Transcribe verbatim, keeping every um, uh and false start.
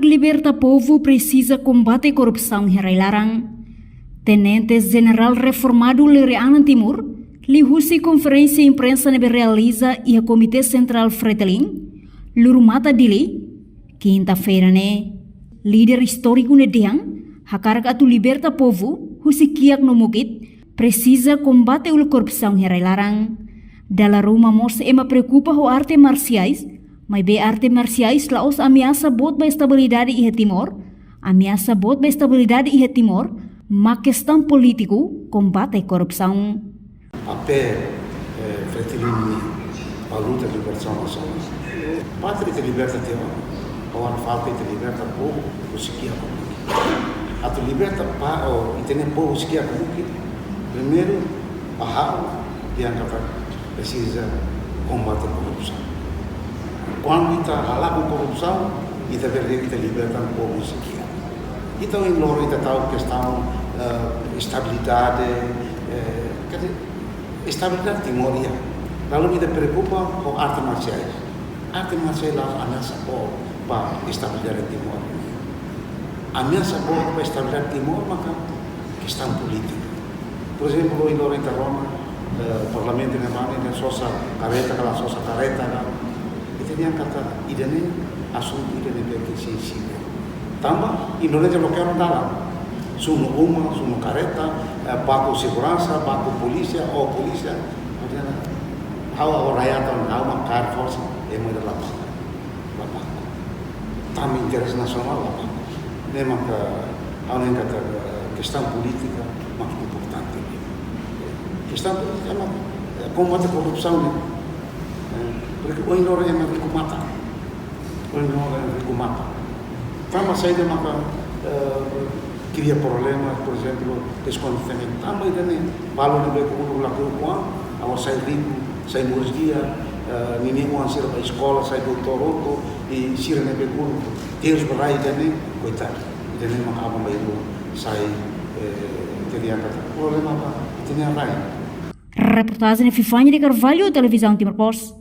Liberta povu presiza kombate korrupsaun iha rai-laran. Tenente Jenerál reformadu Lere Anan Timur, liuhusi konferénsia imprensa ne'ebé realiza iha Komité Sentrál Fretilin, Lurumata, Dili, kinta-feira ne'e, líder istóriku ne'e dehan hakarak atu liberta povu husi kiak no mukit, presiza kombate uluk korrupsaun iha rai-laran. Dala ruma mós ema preokupa ho arte marsiais, maibé arte marsiais la'ós ameasa boot ba estabilidade iha Timor. Ameasa boot ba estabilidade iha Timor mak kestaun polítiku kombate korrupsaun. Papél, eh, Fretilin nian ba luta libertasaun nasionál. Pátria ita liberta tiha ona, agora falta ita liberta povu husi kiak no mukit. Atu liberta pa, o, ita-nia povu husi kiak no mukit, primeiru, ba ha'u, dehan katak presiza kombate korrupsaun. Kuandu ita halakon korrupsaun, ita bele, ita liberta povu husi kiak. Ita ohin loron ita tau kestaun, eh, estabilidade, eh, quer dizer, estabilidade Timor iha. Lalu ita preokupa ho arte marsiais. Arte marsiais la'ós ameasa boot ba estabilidade Timor. Ameasa boot ba estabilidade Timor maka kestaun polítika. Por ezemplu, ohin loron ita rona, eh, parlamentu ne'ebá ne'e sosa kareta ka la sosa kareta ka. Ita dehan katak ida-ne'e asuntu ida ne'ebé ke sensível. Tanba Indonézia loke ona dalan. Sunu uma, sunu kareta, eh, baku seguransa, baku polísia, o polísia. Maksudnya, ha'u, ha'u rakyat, ha'u mak kaer forsa, ema ida la baku. La baku. Tanba interese nasionál la baku. Ne'e maka, ha'u hanoin katak, eh, kestaun polítika mak importante. Kestaun polítika mak, eh, kombate korrupsaun ne'e. Eh, porque ohin loron ema riku matan. Ohin loron ema riku matan. Tanba saida maka, eh, kria problema, por ezemplu, deskontentementu. Tanba ida-ne'e, balu ne'ebé ke uluk lakohi oan, agora sai riku, sai moris di'ak, eh, ninia oan sira bá eskola, sai doutór hotu, i sira ne'ebé ke uluk terus ba rai ida-ne'e, koitadu. Ida-ne'e mak aban-bainrua sai, eh, ita dehan katak problema ba ita-nia rai. Reportajen Vivani de Carvalho, Televizaun Timor Post.